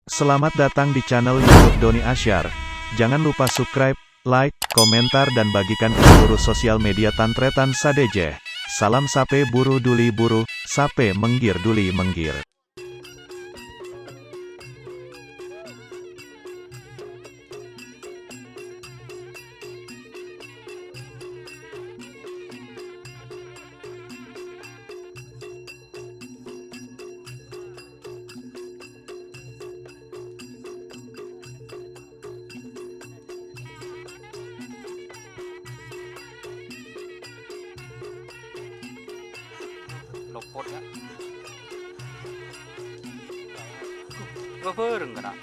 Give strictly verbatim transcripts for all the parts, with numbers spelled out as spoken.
Selamat datang di channel YouTube Doni Asyar. Jangan lupa subscribe, like, komentar dan bagikan ke seluruh sosial media tan-tarètan sadhâjâ. Salam sapè buru dhuli buru, sapè mèngghir dhuli mèngghir. Lopot, ya. Lo bareng kena.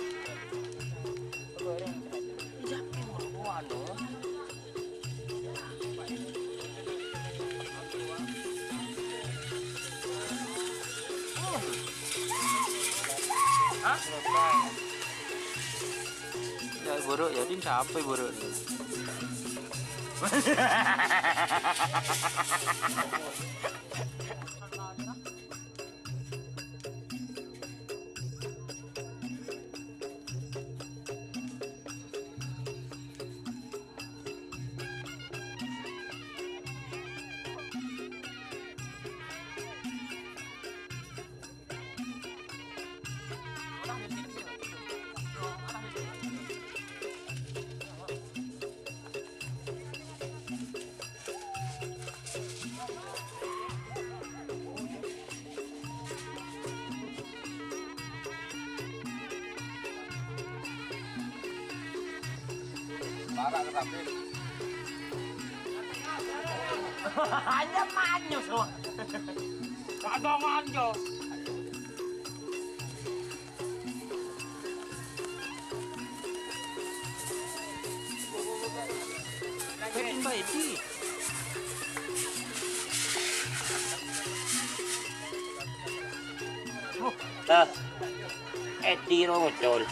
Ya, buruk ya, din capek buruk. Hanya manyus, loh. Kagak manyus. Lah, Edi ro ngocol.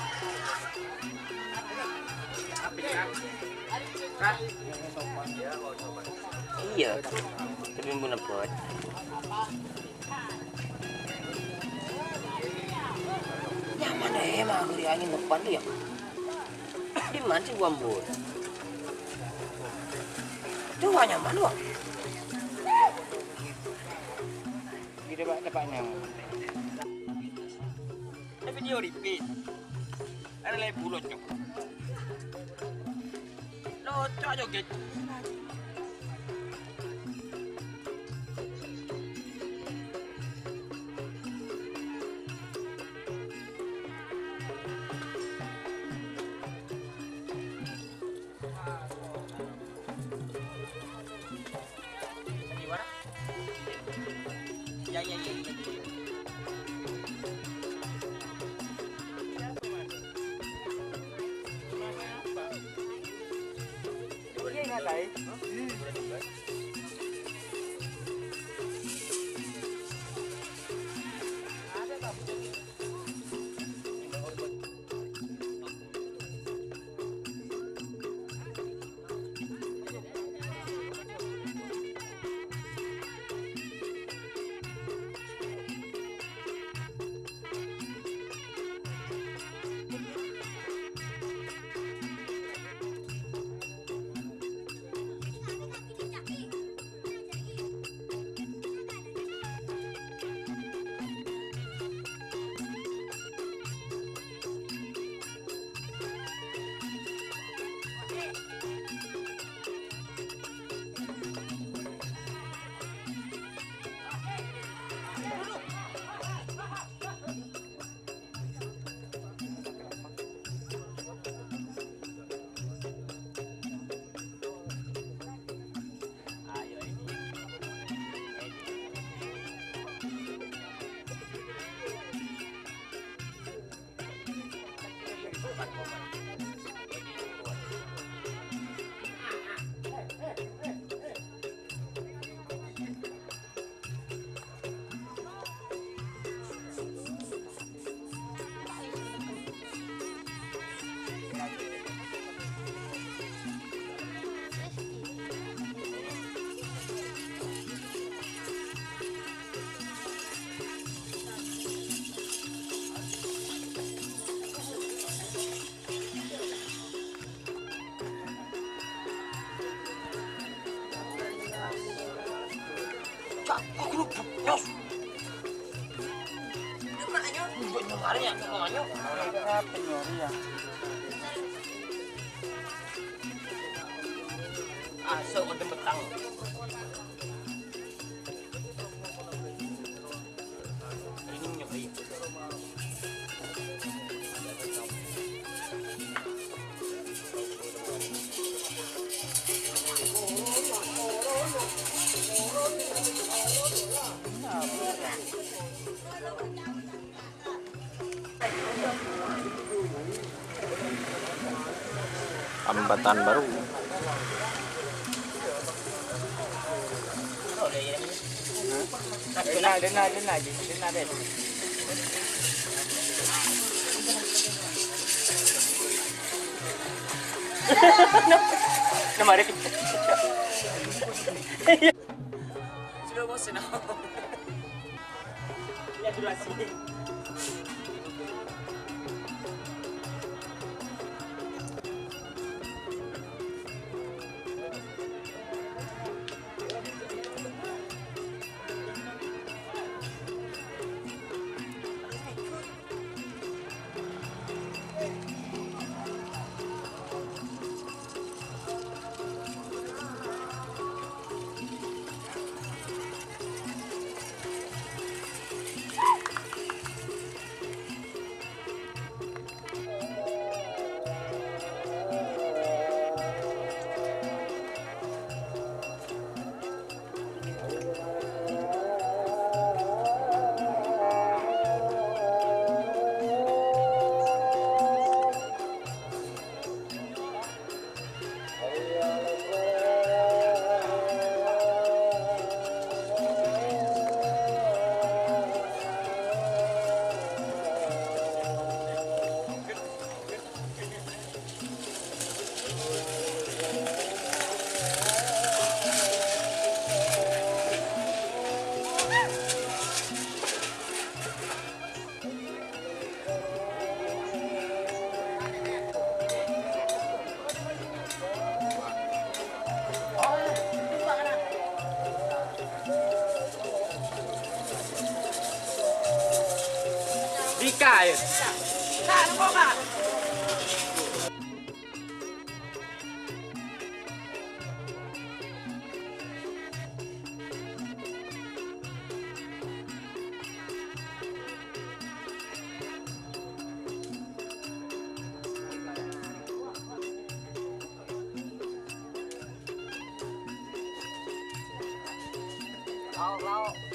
Iya, tapi pun buat. Nyaman, eh, mah, anggur angin depan tuh, ya. Di mana sih gua, Mbur? Coba nyaman, Bang. Gede, Pak, tepaknya. Ini video repeat. Ada lagi bulut, Cok. Lo, Cok, joget. Aku lu bos. Nyamar ya, nyamar ya. Apa nyamar ya? Asal udah petang. Ambatan Baru. Dena, dena, dena, dena, dena. Nama dia? Slow motion. Ya, durasi. Dika, ya. Lao, lao.